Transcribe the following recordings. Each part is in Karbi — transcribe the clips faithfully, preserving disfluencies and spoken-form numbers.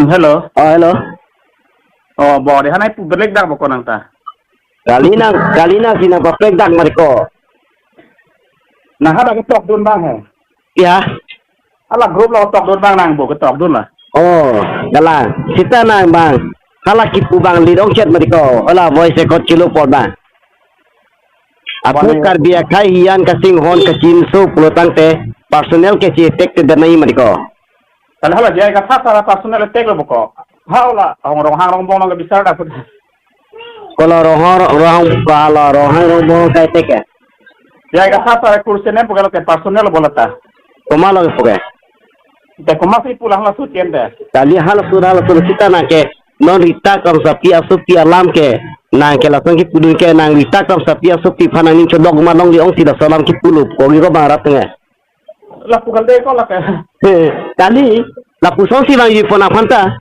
Hello. Oh, hello. Oh, bo de hanai pu belek dak bo ko nang ta. Kali nang, kali nangsi nangpaplek dak mati ko. Nang hadak ketok dun bang he. Ya. Hala group lo tok dun bang nang bo ketok dun la. Oh, kalang. Sita nang bang. Hala kipu bang lidong chet mati ko. Hala voice record kilo pon bang. Aku Bang, Karbi akhai hian kasinghon kachinso pulo tangte personal ke chetek te danai mati ko. Kali hala jai ka thasa personal attack lo bo ko. Hala hong Ronghang Rongbong nang ke bisar dak. Kola Ronghang Ronghang kala Ronghang Rongbong kai tek ke. Jai ka thasa kursi nem pukalo ke personal bo lata. Komat lo ke puke. Te komat si pulang la sut yen te. Kali hala sut hala sut sita nang ke non Rita Kramsapi asopi alam ke nang ke lason kipudun ke nang Rita Kramsapi asopi aphan nangning chodok ma longle ongsi laso alam kipu lo kogi ko bang rat nge. Lapu kal de ko la ke. He, kali lapuson si bang yui pon aphan ta.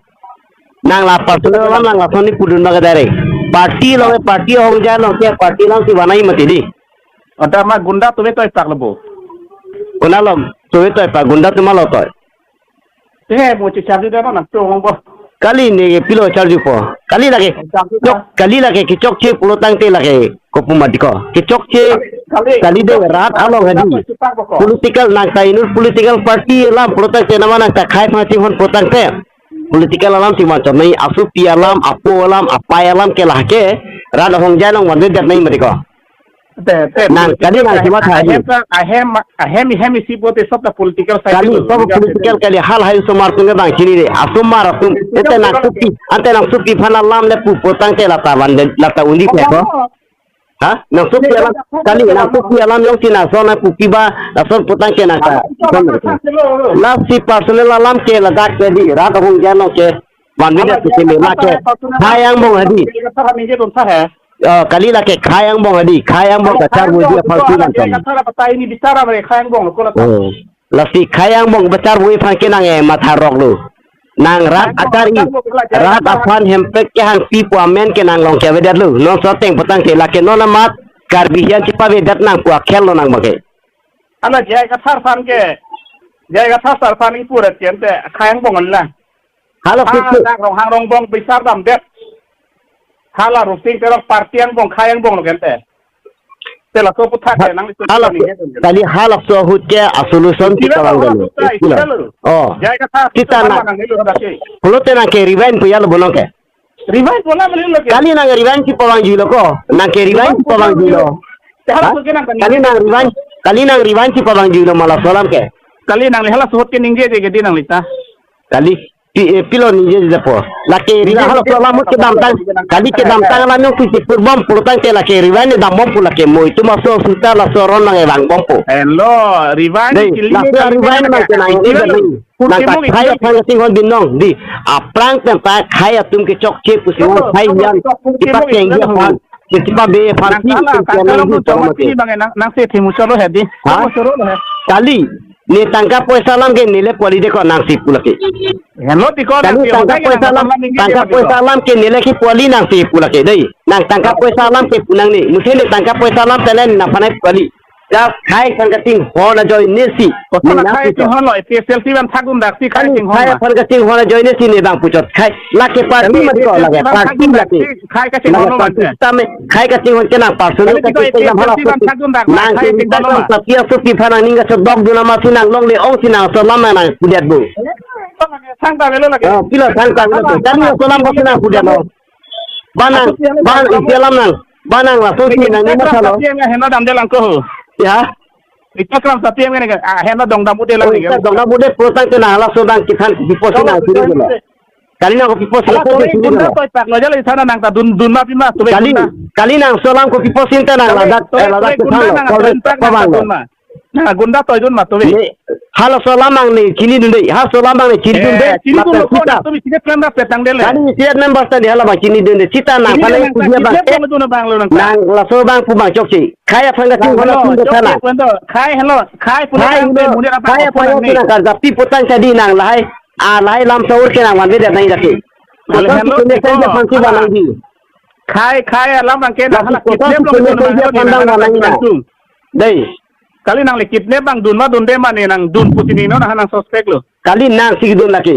Nang la personal alam nang lason ni pudun bang ke direct. Party lo ke party hong ja lo ke party alam si banai mati di. Ada ma gunda tu beto ipak lebo. Gunda lo tu beto ipak gunda tu malo to. Te mo che charge da na tu hong bo. Kali ne pilo charge po. Kali lake. Charge Chok, ta. Kali lake kechokche pulo tangte lake kopu mati ko. Kechokche Kali, kali de rat along hadi. Political nang ta inut political party alam pulo tangte nama nang ta khai pha chinghon pulo tangte. Political alam si macam nai asopi alam, apo alam, apai alam ke lake rat hong ja long wan de nai mati ko. Te, te, Nang, political kali nang ka-, cuma tadi. Ahem ka, ahem, ahem, ahem isi bote sob ta political side Kali, itu, sob political political side. Kali hal hai osomar atum ke bang chini de. Asomar atum, Political ete nang political. Supi, ante nang supi aphan alam le pu pulo tangte lata wan de, lata undi pe ko. Ha? Nang supi alam, kali nang supi alam jongsi nang son nang pupi ba, nang son pulo tangte nang ka. Lasi personal alam ke ladak ke di, rat hong ja long ke. Wan video tu kini lake khei angbong hadi. Kali lake khei angbong hadi, khei angbong kacharboji aphan si nang kami. Kata apa ini bicara mereka khei angbong lo ko la. Oh. Lasi khei angbong kacharboji aphan ke nang e matha rok lo. Nang rat achari, rat aphan hemprek kehangpi pu amen ke nang long ke avedet lo. Non so ateng pulo tangte lake non amat Karbi hian chipavedet nang pu akhel lo nang bangke. Ala jai kathar aphan ke, jai kathar aphan ipu rat ke ante khei angbong la. Hala Ah, sisi. Dak Ronghang Rongbong bisar damdet. Hala Rosing Terang party angbong khei angbong lo kente. Te laso aputhak ke nang itu Hala ni ke. Kali hala so ahut ke a solution Sila kita lo, bang lo, gani. Sila lo. Oh. Jai kathar Kita aphan na. Nang nilo dak ke. Pulote nang ke rewind puya lo bonong ke. Rewind bola mali lo ke. Kali nang rewind si pawang julo ko. Nang ke rewind si pawang julo. Te hala Ha? So ke nang Kali nang rewind, kali nang rewind si pawang julo ma laso alam ke. Kali nang le hala so ahut ke ningje je ke di nang lita. Kali. Pi, eh, pilo ningje japo. Lake rewind hala so alam kedamtang. Kali kedamtang alam nung pisi purbom pulo tangte lake rewind dambom pu lake mo itum aso suta laso aron nang evang bompo. Hello, rewind Dei, kili laso nang rewind nang ke nang ini jadi. Nang ta khei aphan kasinghon binong di. Aphrang tempa khei atum kechokche pusi khei hian. Ipak kengji aphan. Setipa be aphan Nang si salah, itum nang kianang salah di mo chong mati. Bang nang, nang se thimu cholo he di. Ha? Cholo he. Kali. Ne tangka poisa alam ke nele poli de ko nangsi pu lake. Hello, di ko Kali nangsi tangka poisa alam, tangka poisa alam ke nele ki poli nangsi pu lake dei. Nang tangka poisa alam ke punang ni. Musi ne tangka poisa alam telen nang panai poli. Just khei aphan kasinghon ajoine si. Kosana khei nangsi singhon lo, A P H L C van thak dun dak si khei Kali singhon khei ma. Aphan kasinghon ajoine si ne bang puchot khei. Lake party Kali mati ko, lake A P H L C van party thak dun dak lake. Si khei kasinghon Lake lo party mante. Tame khei kasinghon ke nang personal Kali ka tiko chingkoi jam hala A P H L C van thak dun dak, nang khei ke singhon lo ma. Tapi aso pi phan nangning kachedok dun amat si nang longle ongsi nang so alam nang pudet bu. Thang ta velo lake. Oh, pilo thang ta velo. Kami so alam ko si nang pudet lo. Banang, ban isi alam nang. Banang laso si nang ni masa lo. Hena damde lang ko. Ya. Rita Kramsapi yang ini kan, ah, hena dong dam ude lang Oh, ni kan. Dong dam ude pulo tangte nang laso dang kithan diposi nang sini dulu. Kali nang kopi posi Ala laso sore sini dulu. Gunda toy pak lo jalo di sana nang ta dun, dun ma pi ma tu Kali, gunda. Kali nang so alam kopi posi ta nang Kali ladak, sore, eh, ladak sore kithan gunda lo. Nang Kali dun pak nang pabang ta lo. Dun ma. Nang gunda toy dun ma tu. Ni, hala so alam nang ni chini dun dei, ha so alam nang ni chini dun dei. Eh, chini dun lo ko kita. Nang tu bi chini plan da petang dele. Kali siat members ta di hala bang chini dun dei. Sita nang Chini panai nang puji ta bang. Chini plan dun bang lo nang ta. Nang laso bang pu bang chokche. Khei aphan kasinghon atum ke sana. Khei hello, khei pulo Khei tangte hello, munir apa khei apa aphan yang ni. Nang karja pi pulo tangte di nang lahai, ah, lahai lam saur ke nang vanve de nang lake. Hello, Atau hello, si kene tiko. Saja pangsi Ala. Banang di. Khei, khei alam bang ke nang Tapi hala kota kidnap si lo kene dun saja bang pandang hello, banang ina. Langsung. Dei. Kali nang le kidnap bang dun ma dun de ma ne nang dun pusi ni no nang nang suspek lo. Kali nangsi dun lake.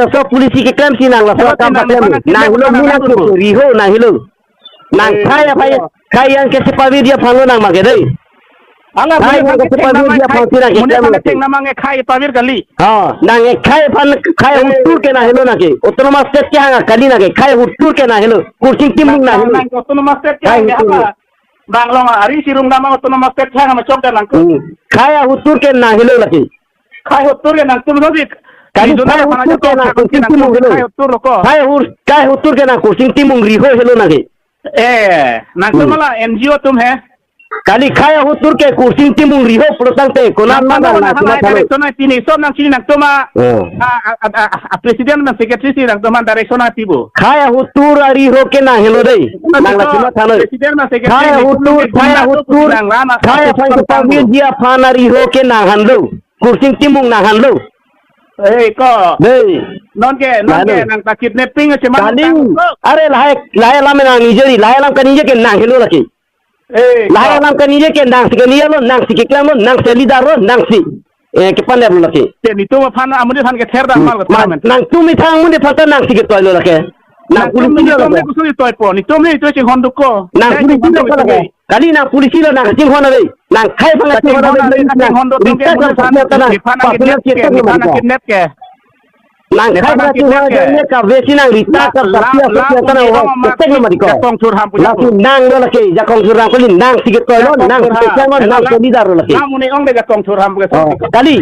laso policy keklem si nang laso Laso akam nang paklem. Nang helo nang nang ke riho nang helo. Nang Eh, khei aphai, khei yang kechepavir dia aphan lo nang make dei. Ala Khei yang kechepavir dia aphan si nang keklem lo. Nang khei pavir kali. Ha, nang khei aphan khei Eh. Hutur ke nang helo nang ke. Autonomous state kehang kali nang ke. Khei hutur ke nang helo. Kursing Timung nang helo. Nang autonomous state Khei kehang hutur. Apa? Bang long ari sirung nama autonomous state kehang ma chok dan nang ko. Hmm. Khei hutur ke nang helo lagi. Khei hutur ke nangtum lo dik. Kali khei hutur ke nang Kursing Timung helo. Khei hutur lo ko. Khei hur, khei hutur ke nang Kursing Timung riho helo nang ke. Eh, nangtum Hmm. mala N G O atum he. Kali khei hutur ke Kursing Timung riho pulotangte konat Nangtum mana mala nang nang cuma nang thalo. Direction nang pini so nang sini nangtum ma. Oh. A, a, a, a, a, president nang secretary si nangtum ma direction nang pibo. Khei hutur ariho ke nang helo dei. Nang la cuma thalo. President nang secretary Khei nang hutur, nang khei nang hutur. Nang lama. Khei aphan kepavir dia aphan ariho ke nang henlo. Kursing Timung nang henlo. Eh, ko. Dei. Non ke, non ke, Nang. Nang ta kidnapping cuma Kali. Nang ko. Are lahai, lahai alam nang nijeri, lahai alam kanije ke nang helo lagi. Eh, Lahai ko. Alam kanije ke nang si kanije lo, nang si keklem lo, nang si leader lo, nang si. Eh, kepan lo lagi. Ke netum aphan amonit aphan kether dan Hmm. mal Ma, ketemen. Nangtum ithang amonit aphan ta nang si ketoi lo lagi. Nang Nangtum policy lo netum lagi. Ne kusui toi po, netum ne toi chinghon duk ko. Nang Kai policy chinghon lo duk lagi. Ko. Kali nang policy lo nang chinghon lo dei. Nang khei aphan chinghon lo dei. Chinghon lo dei. Nang Chinghon lo dei. Personal Nang chinghon lo dei. Nang Nang chinghon lo dei. Nang khei Nang pura khei kidnap pura ke. Nang ka vesi nang rita La, ka la, sapia la, sapia la, kana la, wa la, ketek la, ma diko. Jakong Churham punya Lapu tu. Nang lo lake, Jakong Churham kali nang si ketoi lo, Jakong nang si Churham. Ketoi lo, Ela nang la, si dar lo lake. La muni ong de Jakong Churham ke. Oh, kali,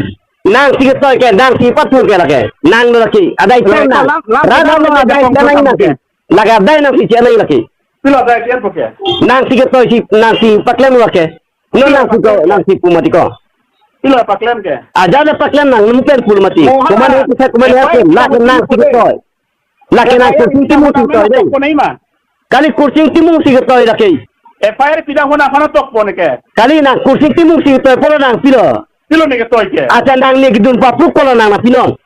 nang si ketoi ke, nang si patur ke lake. Nang lo lake, adai Ela chen nang. La, la, Rada la, lo la, adai Jakong chen nang Churham nang ke. Lake adai nang si chen nang lake. Pilo adai chen po ke. Nang si ketoi si, nang si paklem lo lake. No nang si ko, nang si pu mati ko. Pilo paklem ke? Aja le paklem nang, nang pen pu mati. Mo ha. Kuman he, kuman he, Eh, lake nang si ketoi. Lake nang F I R Kursing Timung si ketoi dei. Ko nai ma? Kali Kursing Timung si ketoi lake. F I R pida hona hona tok pon ke. Kali nang Kursing Timung si ketoi pulo nang pilo. Pilo ne ketoi ke. Acha nang ne kedun papruk pulo nang na pilo.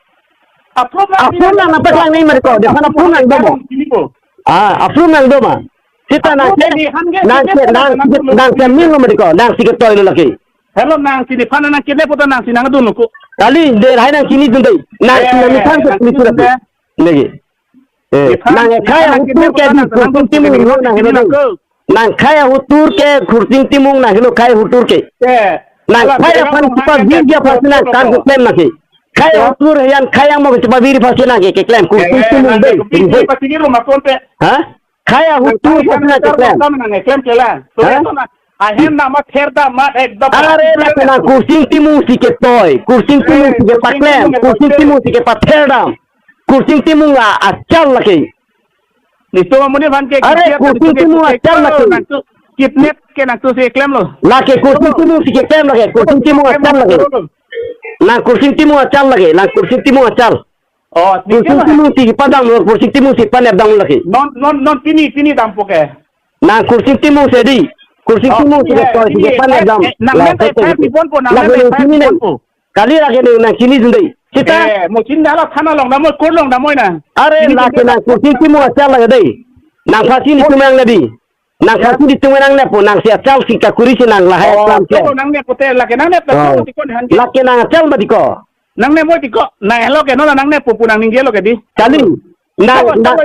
Approve nang Approve nang na paklang nai mari ko. Depan approve nang domo. Sini po. Ah, approve nang doma. Sita nang Approve ke, nang ke, nang nang ke, ke, nang nang ke, nang ke, nang ke min lo mari ko. Nang si ketoi lo lake. Hello, nang sini pana nang kidnap puta nang si nang dun ko. Kali, de hai nang sini dun dei. Nang si nang Eh, mithan ke nang sini dun dei. Negi. Eh, Mithan, nang khei mithan hutur kidnap ke puta di nang Kursing Timung nang lo nang sini helo nang dei. Ko. Nang khei hutur ke Kursing Timung nang helo khei hutur ke. Eh. Nang ala khei bera aphan nang kepavir dia aphan si nang kan keklem nang ke. Khei hutur he-an khei yang mo kepavir aphan si nang ke keklem Kursing Timung dei. Eh, nang ke pisi pasi rumah konte. Ha? Khei hutur aphan si nang keklem. Nang keklem kelang. Ha? Ahem nama ther dam mat ekdom. Are lake nang Kursing Timung si ketoi, Kursing Timung si kepaklem, Kursing Timung si kepather dam, Kursing Timung a achal lake. Netum amonit aphan ke Are kidnap Kursing Timung achal lake. Nangtum kidnap ke nangtum si klem lo. Lake Kursing Timung si keklem lake, Kursing Timung achal lake. Nang Kursing Timung achal lake, nang Kursing Timung achal. Oh, Kursing Timung si padam lo, Kursing Timung si panep dam lake. Non, non, non, pini, pini dampo ke. Nang Kursing Timung si dei. Kursing Timung si ketoi si panep dam. Nang men F I R pipon po, nang men F I R pipon po. Kali lake nang, nang sini dun dei. Sita. Eh, mo sini dala thana long damoi, court long damoi na. Are lake nang Kursing Timung achal lake dei. Nang phasi netum nangnep dei. Nang phasi netum nangnep po, nang si achal si kakuri si nang lahai aklam si. Nang nep po te lake nang nep ta ko ti ko han ke. Lake nang achal mati ko. Nang nep mo ti ko, nang helo ke no nang nep po pu nang ningje lo ke dei. Kali. Nang, nang,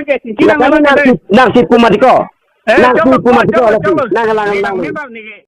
nang si pu mati ko. Eh, nang chalo, si pu ma chalo, chalo, chalo. Nang lang, nang lang. Nang, nang, nang.